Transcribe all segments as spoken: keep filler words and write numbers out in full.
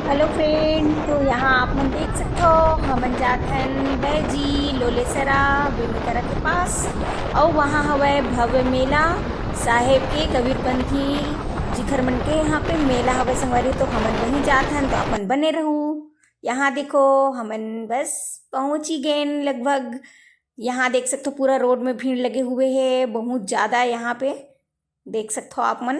Hello friend, तो यहाँ आप मन देख सकथो, हमन जात हन बैजी लोलेसरा बेमेतरा के पास, अउ वहाँ हवय भव्य मेला साहेब के कबीरपंथी जिखर मन के यहाँ पे मेला हवय संगवारी, तो हमन वहीं जात हन, तो आप मन बने रहू। यहाँ देखो, हमन बस पहुँच ही गेन लगभग। यहाँ देख सकथो, पूरा रोड में भीड़ लगे हुए है, बहुत ज़्यादा यहाँ पे देख सकथो आप मन।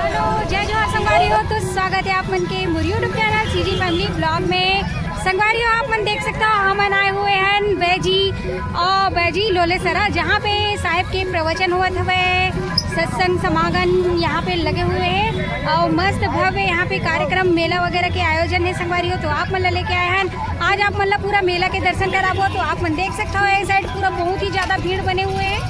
हेलो, जय जोहार संगवारी हो। तो स्वागत है आप मन के मोर YouTube channel CG family blog में। संगवारी हो, आप मन देख सकता हो, हमन आए हुए हैं बैजी और बैजी लोलेसरा, जहाँ पे साहेब के प्रवचन होवत हवे, सत्संग समागम यहाँ पे लगे हुए हैं और मस्त भव्य यहाँ पे कार्यक्रम, मेला वगैरह के आयोजन है संगवारी हो। तो आप मन ला लेके आए हैं आज, आप मन ला पूरा मेला के दर्शन कराबो। तो आप मन देख सकता हो, एक साइड पूरा बहुत ही ज़्यादा भीड़ बने हुए हैं,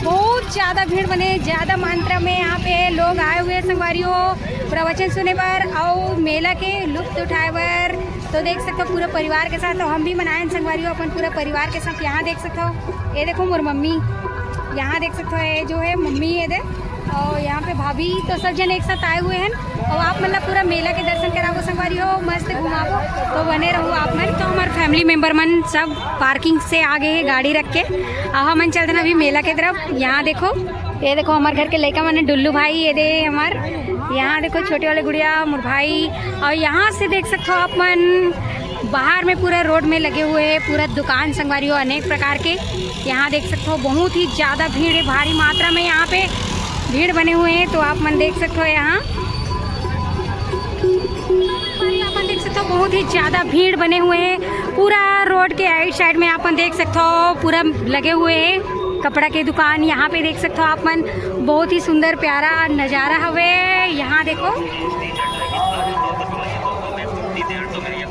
बहुत ज़्यादा भीड़ बने, ज़्यादा मात्रा में यहाँ पे लोग आए हुए हैं संगवारी हो प्रवचन सुने बर और मेला के लुत्फ उठाए बर। तो देख सकते हो पूरा परिवार के साथ, तो हम भी मन आए हैं संगवारी हो अपन पूरा परिवार के साथ। यहाँ देख सकते हो, ये देखो मोर मम्मी, यहाँ देख सकते हो, ये जो है मम्मी, ये दे, और यहाँ पे भाभी, तो सब जन एक साथ आए हुए हैं। और आप मन ला पूरा मेला के दर्शन कराबो संगवारी हो, मस्त घुमाबो, तो बने रहू आप मन। तो हमारे फैमिली मेंबर मन सब पार्किंग से आ गए हैं गाड़ी रख के। अब हमन चलते ना अभी मेला के तरफ। यहाँ देखो, ये देखो हमारे घर के लइका मन, डुल्लू भाई, ये दे हमार, यहाँ देखो छोटे वाले गुड़िया, मोर भाई। और यहाँ से देख सकते हो आप मन, बाहर में पूरा रोड में लगे हुए हैं पूरा दुकान संगवारी हो अनेक प्रकार के। यहाँ देख सकते हो बहुत ही ज़्यादा भीड़ है, भारी मात्रा में यहाँ पे भीड़ बने हुए हैं। तो आप मन देख सकते हो यहाँ, आप मन देख सकते हो बहुत ही ज़्यादा भीड़ बने हुए हैं। पूरा रोड के राइट साइड में आप मन देख सकते हो पूरा लगे हुए हैं कपड़ा के दुकान। यहाँ पे देख सकते हो आप मन, बहुत ही सुंदर प्यारा नज़ारा हवे। यहाँ देखो,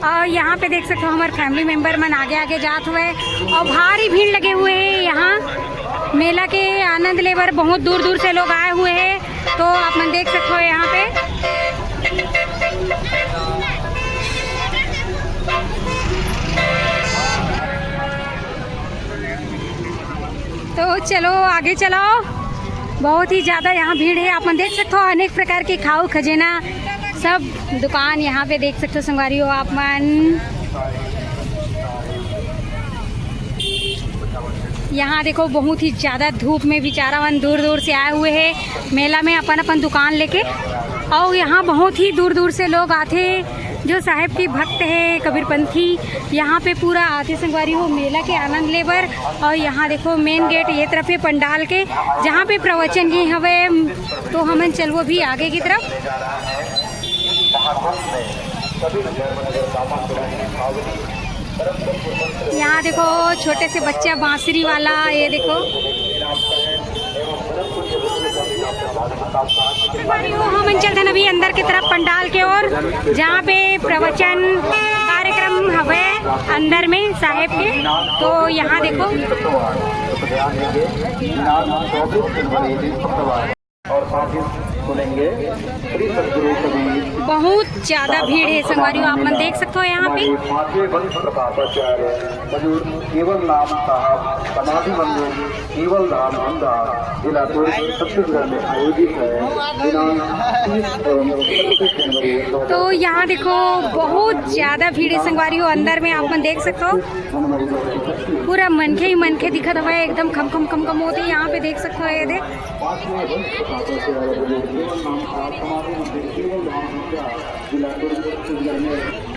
और यहाँ पे देख सकते हो हमारे फैमिली मेंबर मन आगे आगे जात हुए और भारी भीड़ लगे हुए हैं। यहाँ मेला के आनंद ले बर बहुत दूर दूर से लोग आए हुए हैं, तो आप मन देख सकते हो यहाँ पे। तो चलो आगे चलाओ, बहुत ही ज़्यादा यहाँ भीड़ है। आप मन देख सकते हो अनेक प्रकार के खाऊ खजेना, सब दुकान यहाँ पे देख सकते हो संगवारी हो आप मन। यहाँ देखो बहुत ही ज़्यादा धूप में बेचारा मन दूर दूर से आए हुए हैं मेला में अपन अपन दुकान लेके। और यहाँ बहुत ही दूर दूर से लोग आते हैं जो साहेब की भक्त है कबीरपंथी, यहाँ पे पूरा आते संगवारी हो मेला के आनंद ले बर। और यहाँ देखो मेन गेट ये तरफ है पंडाल के, जहाँ पे प्रवचन की हवे। तो हमन चलबो भी आगे की तरफ। यहाँ देखो छोटे से बच्चा बांसुरी वाला, ये देखो। हमन चलथन अभी अंदर की तरफ पंडाल के ओर, जहाँ पे प्रवचन कार्यक्रम हवे अंदर में साहेब के। तो यहाँ देखो, और साथ ही सुनेंगे श्री सदगुरु कबीर। बहुत ज्यादा भीड़ है संगवारी हो, आप मन देख सकते हो यहाँ पे। हमारे पांचवें वंश प्रतापाचार्य हजूर केवल राम साहब समाधि मंदिर केवल राम अंधा जिला दुर्ग छत्तीसगढ़ में आयोजित है। दिनांक तीस एवं इकतीस जनवरी दो हज़ार तो यहाँ देखो बहुत ज्यादा भीड़ है संगवारी हो, अंदर में आप मन देख सकते हो पूरा मनखे ही मनखे दिखत हवय, एकदम खम खम खम खम होत हे। यहाँ पे देख सकते हो, ये दे।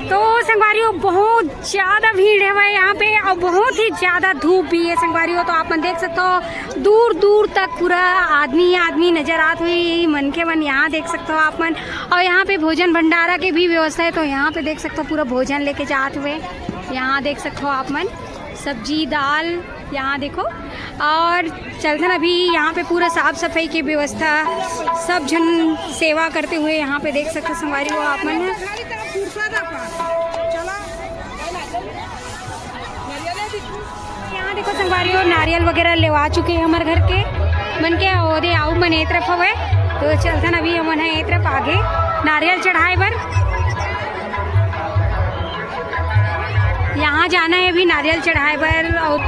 तो संगवारी हो, बहुत ज्यादा भीड़ हवय यहाँ पे और बहुत ही ज्यादा धूप भी है संगवारी हो। तो आप मन देख सकते हो दूर दूर तक पूरा आदमी ही आदमी नजर आत हुई, मनखे मन यहाँ देख सकते हो आप मन। और यहाँ पे भोजन भंडारा के भी व्यवस्था है, तो यहाँ पे देख सकते हो पूरा भोजन लेके जात हुए। यहाँ देख सकते हो आप मन सब्जी दाल यहाँ देखो, और चलथन अभी यहाँ पे पूरा साफ सफाई के व्यवस्था, सब झन सेवा करते हुए यहाँ पे देख सकते हो संगवारी हो आप मन। यहाँ देखो संगवारी हो, नारियल वगैरह लेवा चुके हैं हमर घर के मन के, और ये आऊ मन ए तरफ हवे, तो चलथन अभी हमन ह ए तरफ आगे नारियल चढ़ाए बर। यहाँ जाना है अभी नारियल चढ़ाए बर। और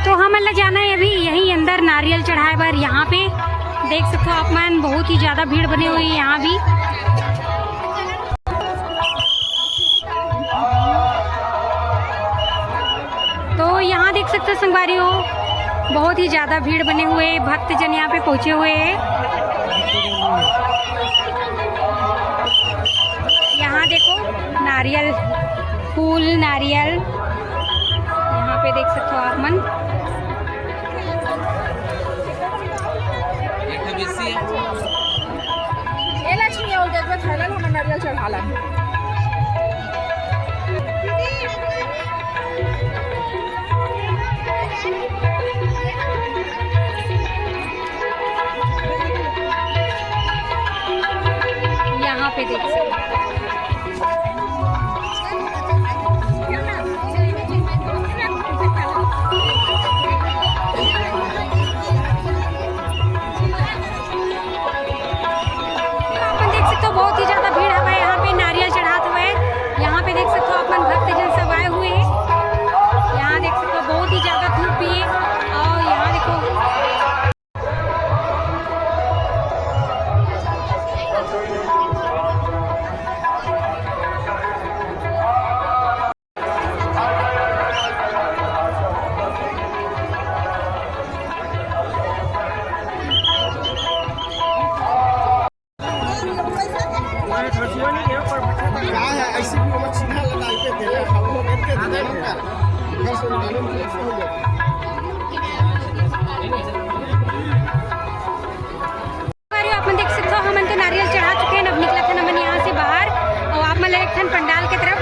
तो हमन ला जाना है अभी यहीं अंदर नारियल चढ़ाए बर। यहाँ पे देख सकते हो आप मन, बहुत ही ज्यादा भीड़ बनी हुई है यहाँ भी। तो यहाँ देख सकते हो संगवारी हो, बहुत ही ज्यादा भीड़ बने हुए, भक्तजन यहाँ पे पहुंचे हुए हैं। यहाँ देखो, नारियल, फूल, नारियल, यहाँ पे देख सकते हो आप मन। ए लक्ष्मी, अउ देखबे, थैला में हमर नारियल चढ़ाला। यहाँ पे देख सकते हैं। अपन देख सकते हो, बहुत ही ज्यादा भीड़ हवे यहाँ पे, नारियल चढ़ात हवे। यहाँ पे देख सकते हो, अपन भक्तजन सब आए हुए हैं। यहाँ देख सकते हो, बहुत ही ज्यादा धूप भी है। और यहाँ देखो, अरे, आप मन देख सकते हो, हमन तो नारियल चढ़ा चुके हैं। अब निकलत हन हमन यहाँ से बाहर और आप मन ले एक ठन पंडाल के तरफ।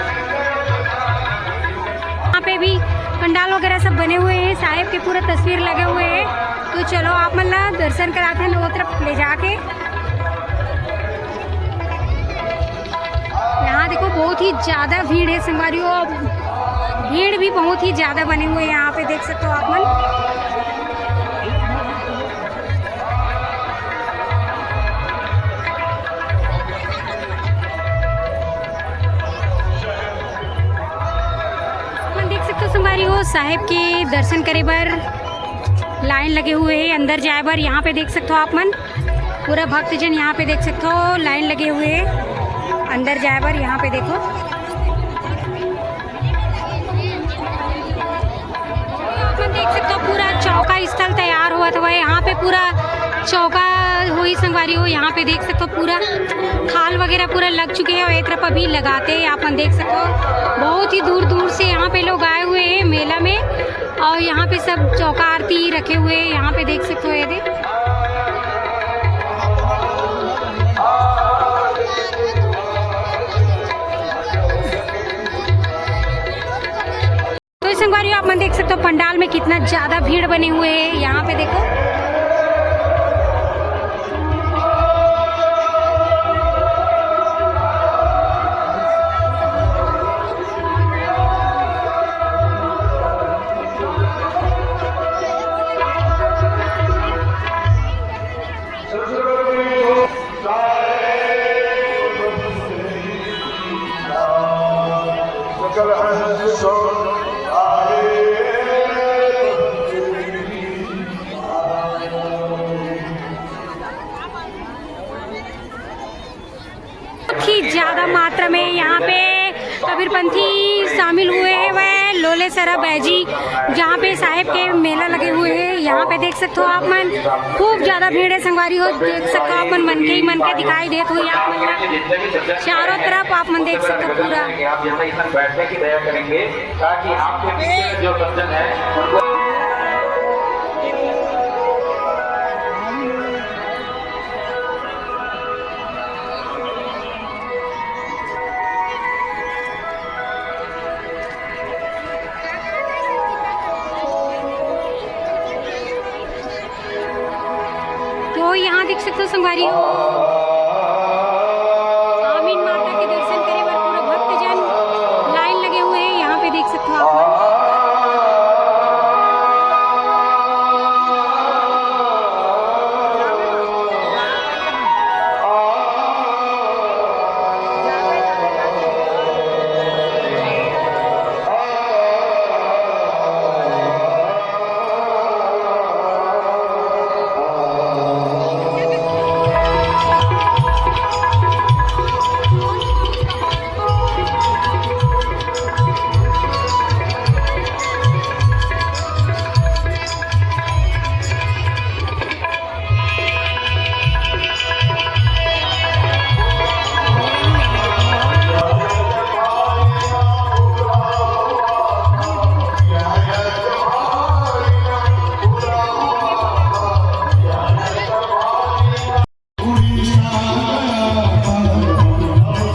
यहाँ पे भी पंडाल वगैरह सब बने हुए हैं, साहेब के पूरा तस्वीर लगे हुए हैं। तो चलो, आप मन ला दर्शन कराते हैं वो तरफ ले जाके। यहाँ देखो, बहुत ही ज्यादा भीड़ है संगवारी हो, भीड़ भी बहुत ही ज्यादा बने हुए हैं यहाँ पे, देख सकते हो आप मन। अपन देख सकते हो संगवारी हो, साहेब के दर्शन करे बर लाइन लगे हुए है अंदर जाए बर। यहाँ पे देख सकते हो आप मन, पूरा भक्तजन यहाँ पे देख सकते हो, लाइन लगे हुए है अंदर जाए बर। यहाँ पे देखो, आप मन देख सकते हो, पूरा चौका स्थल तैयार हुआ था। यहाँ पे पूरा चौका हुई संगवारी हो, यहाँ पे देख सकते हो, पूरा थाल वगैरह पूरा लग चुके हैं और एक तरफ अभी लगाते हैं। आप मन देख सकते हो, बहुत ही दूर दूर से यहाँ पे लोग आए हुए हैं मेला में। और यहाँ पे सब चौका आरती रखे हुए हैं, यहाँ पे देख सकते हो, ये दे। तो इस संगवारी, आप मन देख सकते हो, पंडाल में कितना ज्यादा भीड़ बने हुए है। यहाँ पे देखो, बहुत ही ज्यादा मात्रा में यहाँ पे कबीरपंथी शामिल हुए हैं। वह लोलेसरा बैजी, जहाँ पे साहेब के मेला लगे हुए हैं, यहाँ पे देख सकते हो आप मन, खूब ज्यादा भीड़ है संगवारी हो। देख सकते हो आप मन, मन के ही मन के दिखाई देत हुई आप मन ला चारों तरफ, आप मन देख सकते हो पूरा। आप यहाँ इधर बैठने की दया करेंगे, ताकि आपके पीछे जो सज्जन है उनको। देख सकते हो संगवारी हो, आमीन माता के दर्शन करे बर पूरा भक्तजन लाइन लगे हुए हैं। यहाँ पे देख सकते हो आप।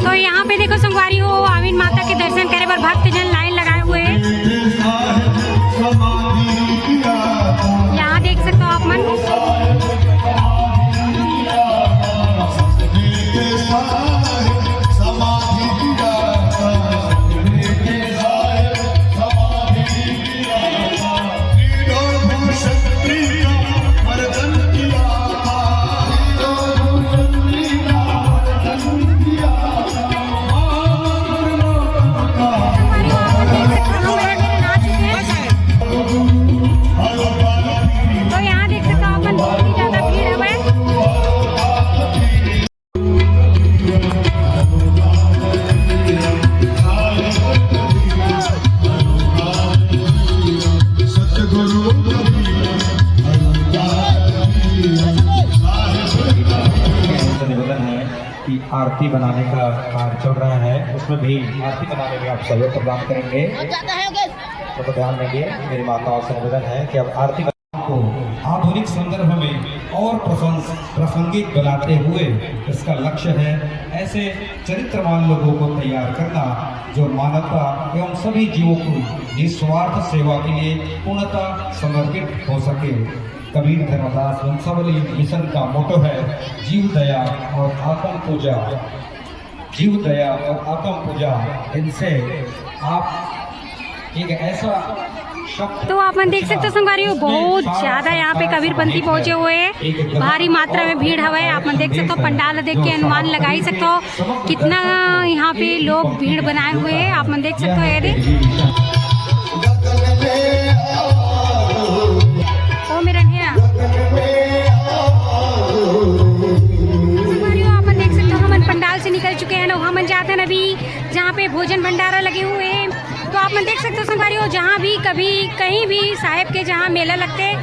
तो यहाँ पे देखो संगवारी हो, आमीन माता के दर्शन करे बर भक्तजन लाइन लगाए हुए हैं। यहाँ देख सकते हो आप मन। तो यहाँ देख सकते हो अपन, बहुत ही ज्यादा भीड़ हवे। निवेदन है कि आरती बनाने का कार्य चल रहा है, उसमें भी आरती बनाने में आप सहयोग प्रदान करेंगे। तो ध्यान देंगे मेरी माताओं से निवेदन है कि अब आरती को आधुनिक संदर्भ में और प्रशंस-, प्रासंगिक बनाते हुए इसका लक्ष्य है ऐसे चरित्रवान लोगों को तैयार करना जो मानवता एवं सभी जीवों की निस्वार्थ सेवा के लिए पूर्णतः समर्पित हो सके। कबीर धर्मदास वंशावली मिशन का मोटो है जीव दया और आत्म पूजा। जीव दया और आत्म पूजा, इनसे आप एक ऐसा शब्द तो आप मन देख सकते हो संगवारी हो, बहुत ज्यादा यहाँ पे कबीरपंथी पहुंचे हुए हैं, भारी मात्रा में भीड़ हवे। आप मन देख सकते हो, पंडाल देख के अनुमान लगा ही सकते हो कितना यहाँ पे लोग भीड़ बनाए हुए हैं। आप मन देख सकते हो, ये दे ओ मेरा भैया। संगवारी हो, आप मन देख सकते हो, हमन पंडाल से निकल चुके हैं ना, हमन जाते हैं अभी जहाँ पे भोजन भंडारा लगे हुए हैं। तो आप मन देख सकते हो संगवारी हो, जहाँ भी कभी कहीं भी साहेब के जहाँ मेला लगते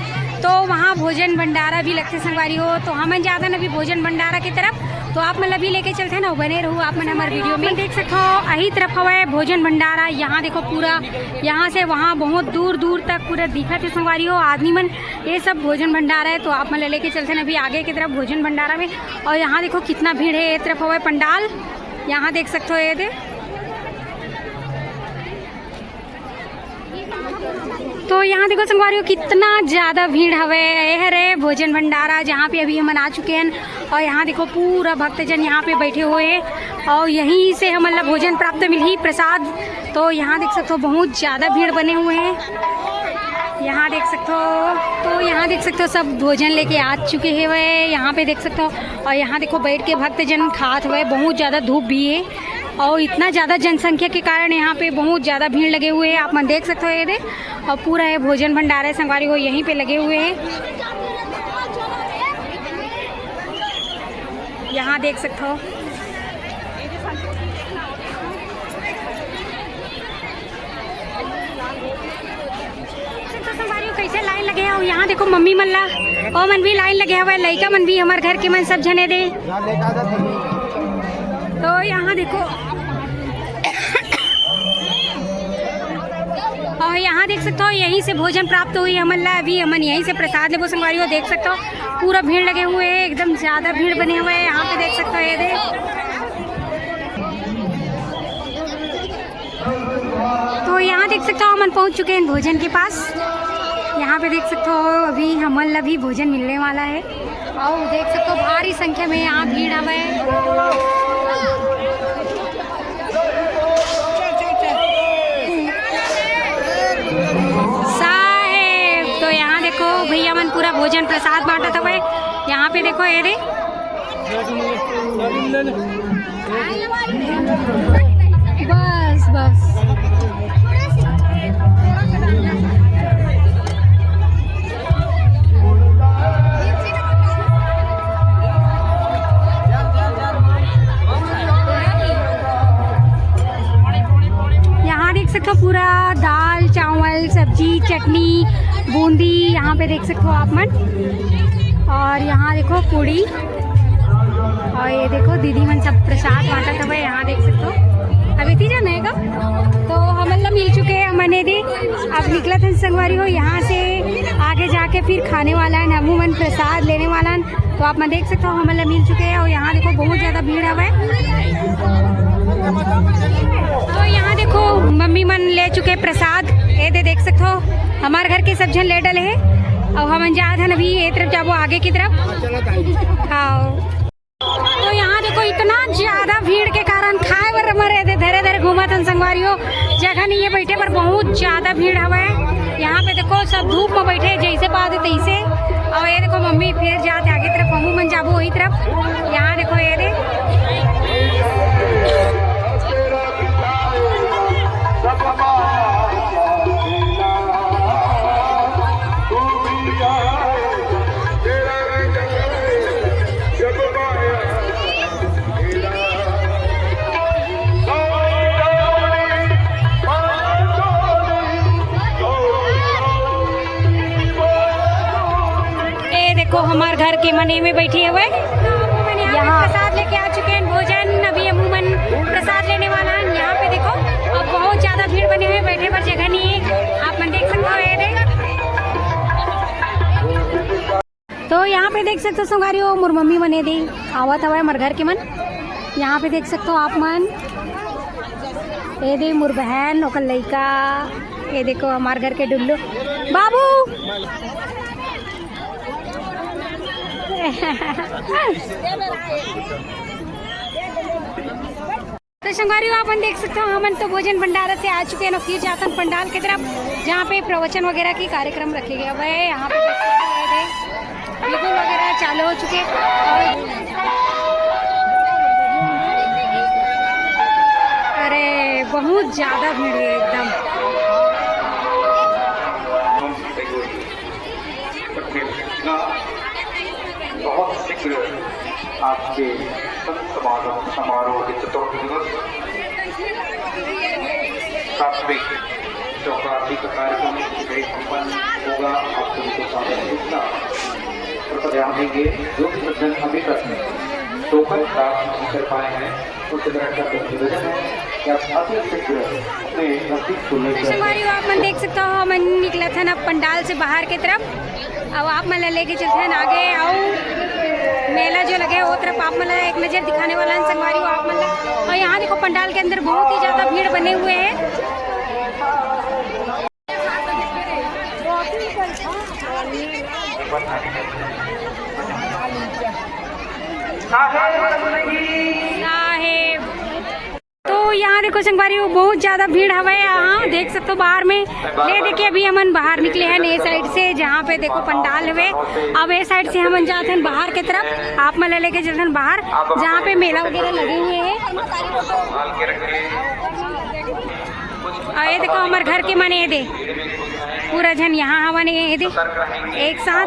तो वहाँ भोजन भंडारा भी लगते संगवारी हो। तो हमन जाते हैं अभी भोजन भंडारा की तरफ, तो आप मन ला भी लेके चलते हैं ना, बने रहू आप मन हमारे वीडियो में। देख सकते हो यही तरफ हवा है भोजन भंडारा। यहाँ देखो पूरा यहाँ से वहाँ बहुत दूर दूर तक पूरा दिखत है संगवारी हो। आदमी मन ये सब भोजन भंडारा है, तो आप मन ला लेके चलते हैं अभी आगे की तरफ भोजन भंडारा में। और यहाँ देखो कितना भीड़ है, ये तरफ हवा है पंडाल, यहाँ देख सकते हो ये दे। तो यहाँ देखो संगवारी हो कितना ज्यादा भीड़ हवे। ये हरे भोजन भंडारा जहाँ पे अभी हमन आ चुके हैं और यहाँ देखो पूरा भक्तजन यहाँ पे बैठे हुए हैं और यहीं से हमन ला भोजन प्राप्त मिलही प्रसाद। तो यहाँ देख सकते हो बहुत ज्यादा भीड़ बने हुए हैं। यहाँ देख सकते हो, तो यहाँ देख सकते हो सब भोजन लेके आ चुके हैं वे। यहाँ पे देख सकते हो और यहाँ देखो बैठ के भक्तजन खात हुए, बहुत ज्यादा धूप भी है। और इतना ज़्यादा जनसंख्या के कारण यहाँ पे बहुत ज़्यादा भीड़ लगे हुए हैं, आप मन देख सकते हो ये दे। और पूरा ये भोजन भंडारा है संगवारी हो, यहीं पे लगे हुए हैं, यहाँ देख सकते हो। तो संगवारी हो कैसे लाइन लगे हैं, और यहाँ देखो मम्मी मन ला, ओ मन भी लाइन लगे हवे, लइका मन भी हमारे घर के मन सब झने दे। तो यहाँ देखो, और यहाँ देख सकते हो यहीं से भोजन प्राप्त हुई हमन ला। अभी हमन यहीं से प्रसाद लेबो संगवारी हो, देख सकते हो पूरा भीड़ लगे हुए है, एकदम ज्यादा भीड़ बने हुए है। यहाँ पे देख सकते हो ये दे, तो यहाँ देख सकते हो हमन पहुँच चुके हैं भोजन के पास। यहाँ पे देख सकते हो अभी हमन ला भी भोजन मिलने वाला है। अउ देख सकथो, भारी संख्या में यहाँ भीड़ हवय। साहेब, तो यहाँ देखो, भैया मन पूरा भोजन प्रसाद बांटत हवय। यहाँ पे देखो, ये दे। बस, बस। यहाँ देख सकथो, पूरा दाल, चावल, सब्जी, चटनी, बूंदी, यहाँ पे देख सकथो आप मन। और यहाँ देखो, पूड़ी। और ये देखो, दीदी मन सब प्रसाद बांटत हवय, यहाँ देख सकथो। अब इतनी जन है का? तो हमन ला मिल चुके हैं, हमन ये दे। अब निकलत हन संगवारी हो, यहाँ से आगे जाके फिर खाने वाला है, हमू मन प्रसाद लेने वाला है। तो आप मन देख सकथो, हमन ला मिल चुके हैं। और यहाँ देखो, बहुत ज्यादा भीड़ हवय। तो यहाँ देखो, मम्मी मन ले चुके प्रसाद, ये दे देख सकथो, हमार घर के सब झन ले डले हे। और हमन जात हन अभी ये तरफ, जाबो आगे की तरफ। हाँ, तो यहाँ देखो, इतना ज्यादा भीड़ के कारण खाए बर मरे थे, धरे धरे घूमत हन संगवारी हो, जगह नहीं है बैठे बर, बहुत ज्यादा भीड़ हवय। यहाँ पे देखो, सब धूप में बैठे, जैसे पाते तैसे। और ये देखो, मम्मी फिर जाते आगे तरफ, हमू मन जाबो वही तरफ। यहाँ देखो, ये दे। ये देखो, हमार घर के मन एमे बैठे हुए। यहाँ प्रसाद लेके आ चुके हैं, भोजन, अभी हमू मन प्रसाद लेने वाला है। यहाँ पे देखो, अब बहुत ज्यादा भीड़ बने हुए, बैठे बर जगह नहीं है, आप मन देख सकते हो। ये दे। तो यहाँ पे देख सकते हो संगवारी हो, मोर मम्मी मन ये दे आवत हवय, हमर घर के मन। यहाँ पे देख सकते हो आप मन, ये दे मोर बहन, ओकर लइका, ये देखो हमार घर के डुल्लू बाबू। तो संगवारी हो, आप मन देख सकते हो, हमन तो भोजन भंडारा से आ चुके हैं ना, फिर जातन पंडाल की तरफ, जहाँ पे प्रवचन वगैरह की कार्यक्रम रखे गए हुए हैं। यहाँ पे देख सकते हो, ये दे, बिगुल वगैरह चालू हो चुके हैं। और अरे, बहुत ज्यादा भीड़ है एकदम। बहुत शीघ्र आपके संत समागम समारोह के चतुर्थ दिवस प्राथमिक चौपाटी का कार्यक्रम करीब संपन्न होगा। आप सभी को सादर सूचना और ध्यान देंगे, जो भी सज्जन अभी तक टोकन प्राप्त नहीं कर पाए हैं, उस तरह का निवेदन है कि आप अति शीघ्र अपने नजदीक को लेकर संगवारी हो, आप मन देख सकते हो, हमन निकलत हन अब पंडाल से बाहर के तरफ। अब आप मन ला लेके चलथन आगे, अउ मेला जो लगे वो तरफ आप मन ला एक नजर दिखाने वाला है संगवारी हो आप मन ला। और यहाँ देखो, पंडाल के अंदर बहुत ही ज्यादा भीड़ बने हुए हैं। साहेब। तो यहाँ देखो संगवारी हो, बहुत ज्यादा भीड़ हवे। यहाँ देख सकते हो बाहर में। ले देखिए, अभी हमन बाहर निकले हैं ए साइड से, जहाँ पे देखो पंडाल हवे। अब ए साइड से हमन जाते हैं बाहर के तरफ, आप मन ला लेके चलते हैं बाहर, जहाँ पे मेला वगैरह लगे हुए हैं। और ये देखो हमर घर के मन, ये दे पूरा झन यहाँ हवन, ये दे एक साथ।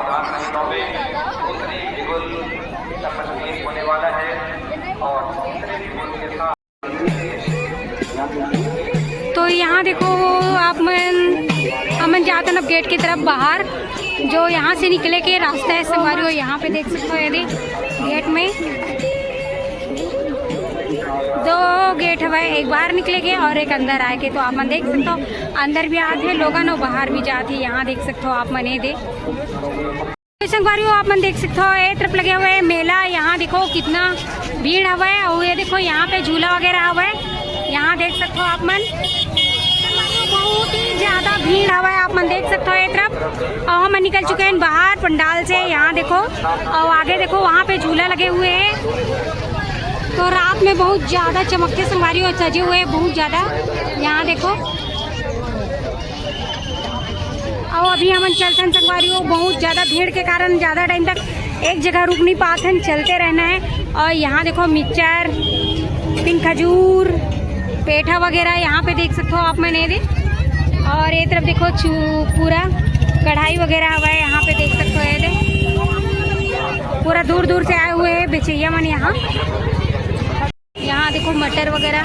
तो यहाँ देखो आप मन, हमन जात हन अब गेट की तरफ बाहर, जो यहाँ से निकले के रास्ता है संगवारी हो। यहाँ पे देख सकते हो, ये दे गेट में दो गेट हवे, एक बाहर निकले के और एक अंदर आए के। तो आप मन देख सकते हो, अंदर भी आत हे लोगन और बाहर भी जात हे। यहाँ देख सकते हो आप मन, ये दे संगवारी हो, आप मन देख सकते हो, ये तरफ लगे हुए हैं मेला। यहाँ देखो कितना भीड़ हवे, और ये देखो यहाँ पे झूला वगैरह हवे। यहाँ देख सकते हो आप मन, बहुत ही ज्यादा भीड़ हवे, आप मन देख सकते हो ये तरफ। और हमन निकल चुके हैं बाहर पंडाल से। यहाँ देखो, और आगे देखो, वहाँ पे झूला लगे हुए हैं। तो रात में बहुत ज्यादा चमकते संगवारी और सजे हुए हैं बहुत ज्यादा। यहाँ देखो, और अभी हमन चलथन संगवारी हो, बहुत ज्यादा भीड़ के कारण ज्यादा टाइम तक एक जगह रुक नहीं पाथन, चलते रहना है। और यहाँ देखो मिक्सचर, पिन खजूर, पेठा वगैरह यहाँ पे देख सकते हो आप मन ये दे। और ये तरफ देखो चू-, पूरा कढ़ाई वगैरह हवा है यहाँ पे देख सकते हो ये दे। पूरा दूर दूर से आए हुए हैं बेचैया मन यहाँ। यहाँ देखो मटर वगैरह।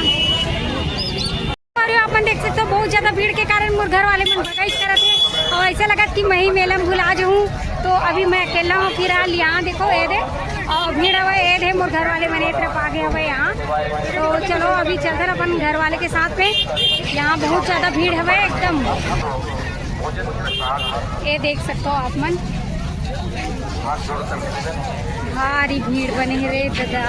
अरे आप मन देख सकते हो बहुत ज्यादा भीड़ के कारण मोर घर वाले मन भगाइश करत हे और ऐसे लगत कि मैं ही मेला में भुला जाऊँ। तो अभी मैं अकेला हूँ फिलहाल। यहाँ देखो ये दे और भीड़ हवा ये दे मोर घर वाले मन ये तरफ आगे हवे यहाँ। तो चलो अभी चलते अपन घर वाले के साथ में। यहाँ बहुत ज्यादा भीड़ हवे एकदम। ये देख सकते हो आप मन, भारी भीड़ बने हे रे दादा।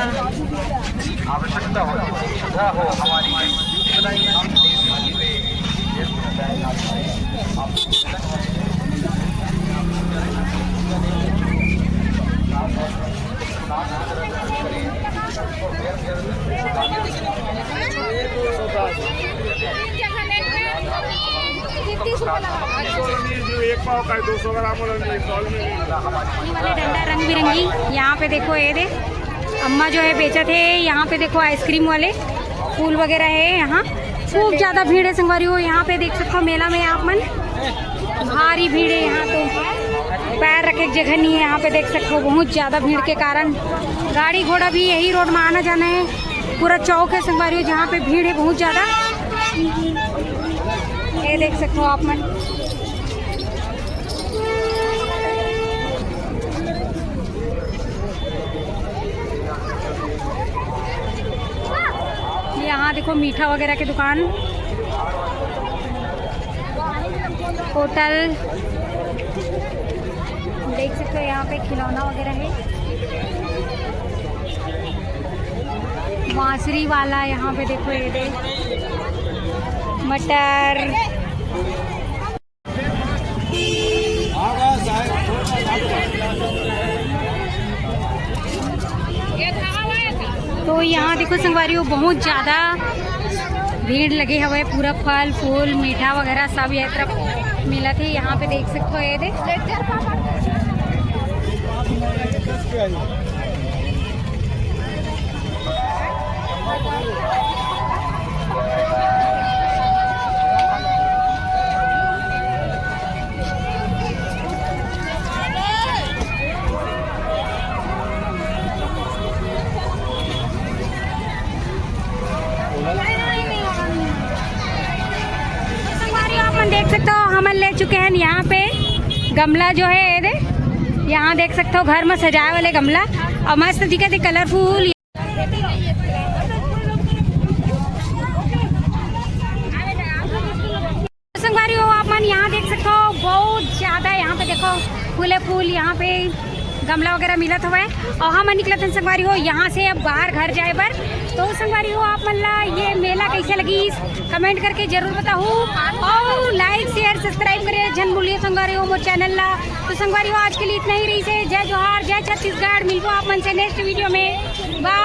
आवश्यकता हो, सुविधा हो हमारी, एक पाव का है, दो सौ ग्राम वाला नहीं, सौ में नहीं। ये वाला डंडा रंग बिरंगी। यहाँ पे देखो ये दे, अम्मा जो है बेचत हे। यहाँ पे देखो आइसक्रीम वाले फूल वगैरह है यहाँ। खूब ज्यादा भीड़ है संगवारी हो। यहाँ पे देख सकते हो मेला में आप मन, भारी भीड़ है यहाँ। तो पैर रखे के जगह नहीं है यहाँ पे देख सकते हो। बहुत ज्यादा भीड़ के कारण गाड़ी घोड़ा भी यही रोड में आना जाना है। पूरा चौक है संगवारी हो जहाँ पे भीड़ है बहुत ज्यादा। ये देख सकते हो आप मन। यहाँ देखो मीठा वगैरह की दुकान, होटल देख सकते हो। यहाँ पे खिलौना वगैरह है, बांसुरी वाला। यहाँ पे देखो ये दे मटर। तो यहाँ देखो संगवारी हो बहुत ज्यादा भीड़ लगे हवे। पूरा फल फूल मीठा वगैरह सब ये तरफ मिलत हे। यहाँ पे देख सकते हो ये दे। संगवारी हो, आप मन देख सकते हो, हमन ले चुके हैं यहाँ पे गमला जो है, ये दे, यहाँ देख सकते हो घर में सजाए वाले गमला, और मस्त दिखत हे, कलरफुल। संगवारी हो, आप मन यहाँ देख सकते हो, बहुत ज्यादा यहाँ पे देखो फूले फूल, यहाँ पे गमला वगैरह मिलत हवय। और हमन निकलत हन संगवारी हो यहाँ से अब बाहर घर जाए बर। तो संगवारी हो, आप मन ला ये मेला कैसे लगिस, comment करके जरूर बताहू, और like share subscribe करे झन भूलिए संगवारी हो मोर channel ला। तो संगवारी हो, आज के लिए इतना ही रहिस हे। जय जोहार, जय छत्तीसगढ़। मिलबो आप मन से next video में। Bye।